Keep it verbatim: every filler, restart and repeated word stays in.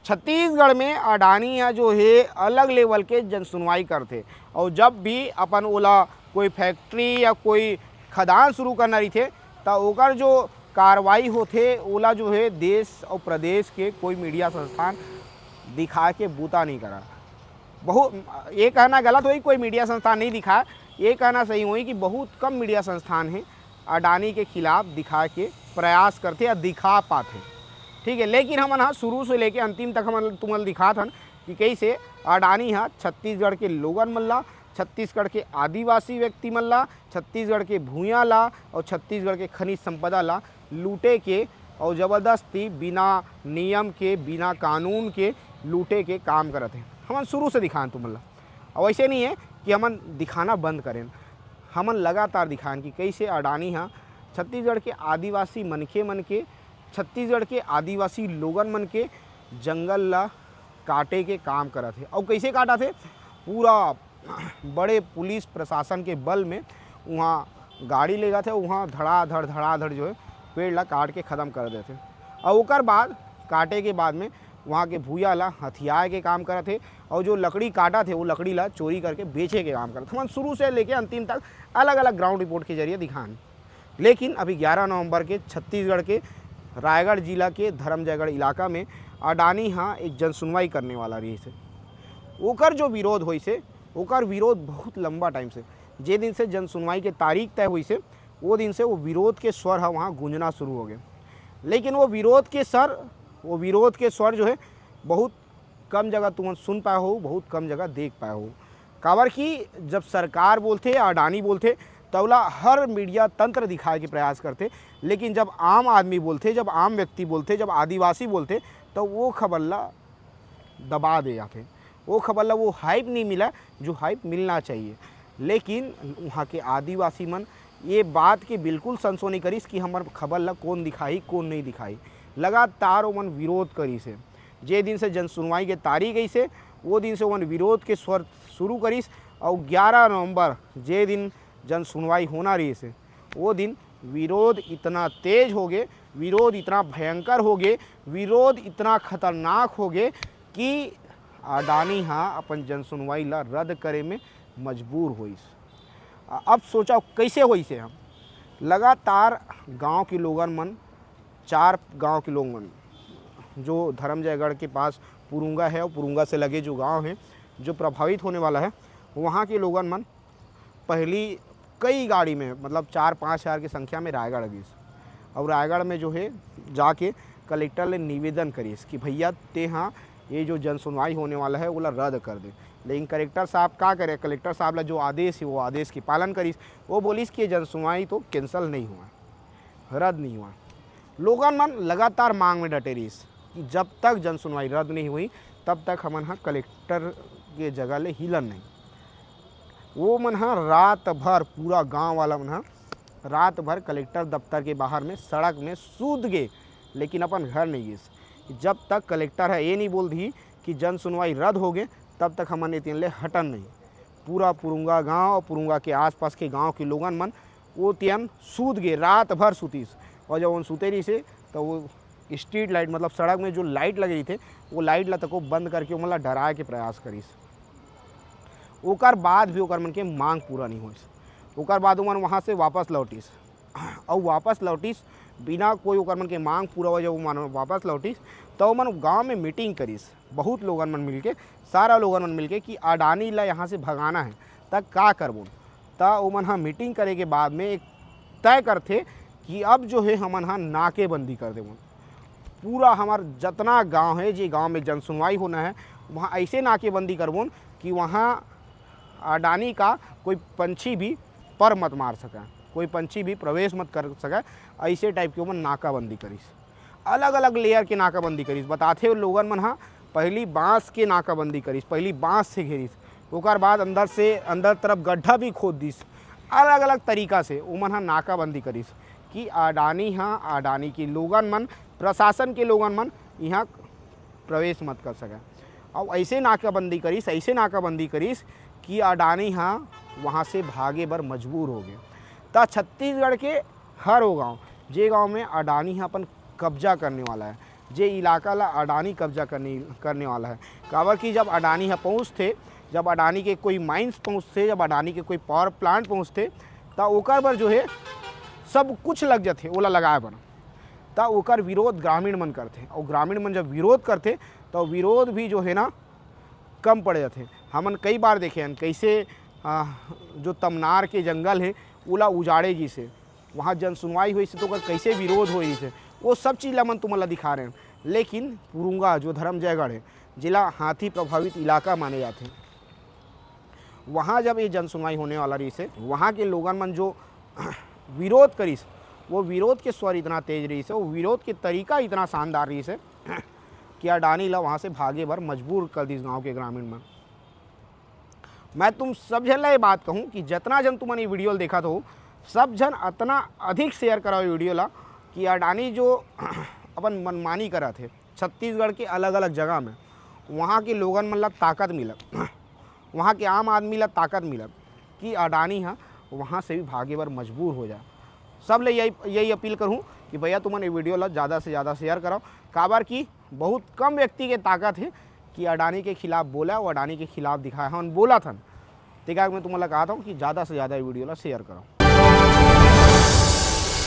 छत्तीसगढ़ में अडानी ह जो हे अलग लेवल के जनसुनवाई करथे, और जब भी अपन ओला कोई फैक्ट्री या कोई खदान शुरू करना रहिथे, त ओकर जो कार्रवाई होथे ओला जो हे देश और प्रदेश के कोई मीडिया संस्थान दिखा के बूता नहीं करा। बहुत, ये कहना गलत होही, कोई मीडिया संस्थान नहीं दिखाए, ये कहना सही होही कि बहुत कम मीडिया संस्थान हे अडानी के खिलाफ दिखाए के प्रयास करथे या दिखा पाथे। ठीक है, लेकिन हमन ह शुरू से लेके अंतिम तक हमन तुमन दिखात हन कि कैसे अडानी ह छत्तीसगढ़ के लोगन मन ला, छत्तीसगढ़ के आदिवासी व्यक्ति मन ला, छत्तीसगढ़ के भूइयां ला और छत्तीसगढ़ के खनिज संपदा ला लूटे के और जबरदस्ती बिना नियम के, बिना कानून के लूटे के काम करत हे। हमन शुरू से दिखान तुमन ला। और ऐसे नहीं है कि हमन दिखाना बंद करें, हमन लगातार दिखान कि कैसे अडानी ह छत्तीसगढ़ के आदिवासी मनखे मन के, छत्तीसगढ़ के आदिवासी लोगन मन के जंगल ला काटे के काम करत हे। और कैसे काटत हे? पूरा बड़े पुलिस प्रशासन के बल में वहाँ गाड़ी ले जाथे, वहाँ धड़ाधड़ धड़ाधड़ जो है पेड़ ला काट के ख़त्म कर देथे। और ओकर बाद, काटे के बाद में वहाँ के भूया ला हथियाए के काम करत हे, और जो लकड़ी काटत हे वो लकड़ी ला चोरी करके बेचे के काम करत हे। हमन शुरू से लेके अंतिम तक अलग अलग ग्राउंड रिपोर्ट के जरिए दिखान। लेकिन अभी ग्यारह नवंबर के छत्तीसगढ़ के रायगढ़ जिला के धरमजयगढ़ इलाका में अडानी ह एक जनसुनवाई करने वाला रहिस हे। ओकर जो विरोध होइस हे, ओकर विरोध बहुत लंबा टाइम से, जे दिन से जनसुनवाई के तारीख तय होइस हे, वो दिन से वो विरोध के स्वर ह वहाँ गूंजना शुरू हो गए। लेकिन वो विरोध के सर वो विरोध के स्वर जो है बहुत कम जगह तुमन सुन पाए हो, बहुत कम जगह देख पाए हो। काबर कि जब सरकार बोलथे, अडानी बोलथे, त ओला हर मीडिया तंत्र दिखाए के प्रयास करथे, लेकिन जब आम आदमी बोलथे, जब आम व्यक्ति बोलथे, जब आदिवासी बोलथे, त वो खबर ला दबा दे जाथे। वो खबर ला वो हाइप नहीं मिला जो हाइप मिलना चाहिए। लेकिन वहाँ के आदिवासी मन ये बात के बिल्कुल संसो नहीं करिस कि हमर खबर ला कौन दिखाही, कौन नहीं दिखाही। लगातार ओमन विरोध करिस हे। जे दिन से जनसुनवाई के तारीख अइस हे, वो दिन से ओमन विरोध के स्वर शुरू करिस। और ग्यारह नवंबर, जे दिन जनसुनवाई होना रहिस हे, वो दिन विरोध इतना तेज हो गे, विरोध इतना भयंकर हो गे, विरोध इतना खतरनाक हो गे कि अडानी ह अपन जनसुनवाई ला रद्द करे में मजबूर होइस। अ-, अब सोचा कैसे होइस हे? हम लगातार गांव के लोगन मन, चार गांव के लोगन, जो धरमजयगढ़ के पास पुरुंगा है और पुरुंगा से लगे जो गांव है, जो प्रभावित होने वाला है, वहाँ के लोगन मन पहली कई गाड़ी में, मतलब चार पाँच हज़ार की संख्या में रायगढ़ गिस। और रायगढ़ में जो है जाके कलेक्टर ले निवेदन करिस कि भैया, ते हाँ, ये जो जनसुनवाई होने वाला है, ओला रद्द कर दे। लेकिन कलेक्टर साहब का करे, कलेक्टर साहब ला जो आदेश है, वो आदेश के पालन करिस। वो बोलिस कि ये जनसुनवाई तो कैंसिल नहीं हुआ, रद्द नहीं हुआ। लोगन मन लगातार मांग में डटे रहिस कि जब तक जनसुनवाई रद्द नहीं हुई, तब तक हमन ह कलेक्टर के जगह ले हिलन नहीं। वो मन ह रात भर, पूरा गांव वाला मन ह रात भर कलेक्टर दफ्तर के बाहर में सड़क में सूत गे, लेकिन अपन घर नहीं गिस। जब तक कलेक्टर ह ये नहीं बोल दी कि जन सुनवाई रद्द हो गे, तब तक हमन एतिन ले हटन नहीं। पूरा पुरुंगा गांव, पुरुंगा के आसपास के गांव के लोगन मन वो तियन सूत गे, रात भर सुतीस। और जब ओन सुते रहिसे, तो वो स्ट्रीट लाइट, मतलब सड़क में जो लाइट लगे रहिथे, वो लाइट ला तको बंद करके ओमन ला डराए के प्रयास करिस। ओकर बाद भी ओकर मन के मांग पूरा नहीं होइस। ओकर बाद ओमन वहाँ से वापस लौटिस, और वापस लौटिस बिना कोई ओकर मन के मांग पूरा हो। जब ओमन वापस लौटिस, तो ओमन गांव में मीटिंग करिस, बहुत लोगन मन मिलके, सारा लोगन मन मिलके कि अडानी ला यहाँ से भगाना है, त का करबो। त ओमन ह मीटिंग करे के बाद में एक तय करथे कि अब जो है हमन ह नाकेबंदी कर देबो। पूरा हमार जतना गांव है, जे गांव में जनसुनवाई होना है, वहाँ ऐसे नाकेबंदी करबो कि वहाँ अडानी का कोई पंछी भी पर मत मार सके, कोई पंछी भी प्रवेश मत कर सके। ऐसे टाइप के ओमन नाकाबंदी करिस, अलग अलग लेयर के नाकाबंदी करिस। बताथे लोगन मन ह पहली बांस के नाकाबंदी करिस, पहली बांस से घेरिस, ओकर बाद अंदर से, अंदर तरफ गड्ढा भी खोद दिस। अलग अलग तरीका से ओमन ह नाकाबंदी करिस कि अडानी ह, अडानी के लोगन मन, प्रशासन के लोगन मन यहाँ प्रवेश मत कर सके। और ऐसे नाकाबंदी करिस, ऐसे नाकाबंदी करिस कि अडानी ह वहाँ से भागे बर मजबूर हो गए। त छत्तीसगढ़ के हर वो गांव, जे गांव में अडानी ह अपन कब्जा करने वाला है, जे इलाका ला अडानी कब्जा करने करने वाला है। काबर कि जब अडानी ह पहुँचथे, जब अडानी के कोई माइंस पहुँचथे, जब अडानी के कोई पावर प्लांट पहुँचथे, त ओकर बर जो है सब कुछ लग जाथे ओला लगाए बर। त ओकर विरोध ग्रामीण मन करथे, और ग्रामीण मन जब विरोध करथे, त विरोध भी जो है ना कम पड़ जाथे। हमन कई बार देखे हन कैसे, आ, जो तमनार के जंगल है ओला उजाड़े गिस हे, वहाँ जन सुनवाई होइस हे तो ओकर कैसे विरोध होइस हे, वो सब चीज़ ला मन तुमन ला दिखा रहे हैं। लेकिन पुरुंगा जो धर्मजयगढ़ है, जिला हाथी प्रभावित इलाका माने जाथे, वहाँ जब ये जन सुनवाई होने वाला रहिस हे, वहाँ के लोगन मन जो विरोध करिस, वो विरोध के स्वर इतना तेज रहिस हे, वो विरोध के तरीका इतना शानदार रहिस हे कि अडानी ला वहाँ से भागे बर मजबूर कर दिस गाँव के ग्रामीण मन। मैं तुम सब झन ला ये बात कहूँ कि जतना जन तुमन ये वीडियो ला देखत हो, सब झन अतना अधिक शेयर कराओ ये वीडियो ला कि अडानी जो अपन मनमानी करत हे छत्तीसगढ़ के अलग-अलग जगह में, वहाँ के लोगन मन ला ताकत मिलत, वहाँ के आम आदमी ला ताकत मिलत कि अडानी ह वहाँ से भी भागे बर मजबूर हो जाए। सब ले यही, यही अपील करूँ कि भैया तुमन ये वीडियो ला ज़्यादा से ज़्यादा शेयर कराओ, काबर कि बहुत कम व्यक्ति के ताकत है कि अडानी के खिलाफ बोला, वो अडानी के खिलाफ दिखाए। हमन बोलत हन, तेकर मैं तुमन ला कहत हूँ कि ज़्यादा से ज़्यादा ये वीडियो ला शेयर कराओ।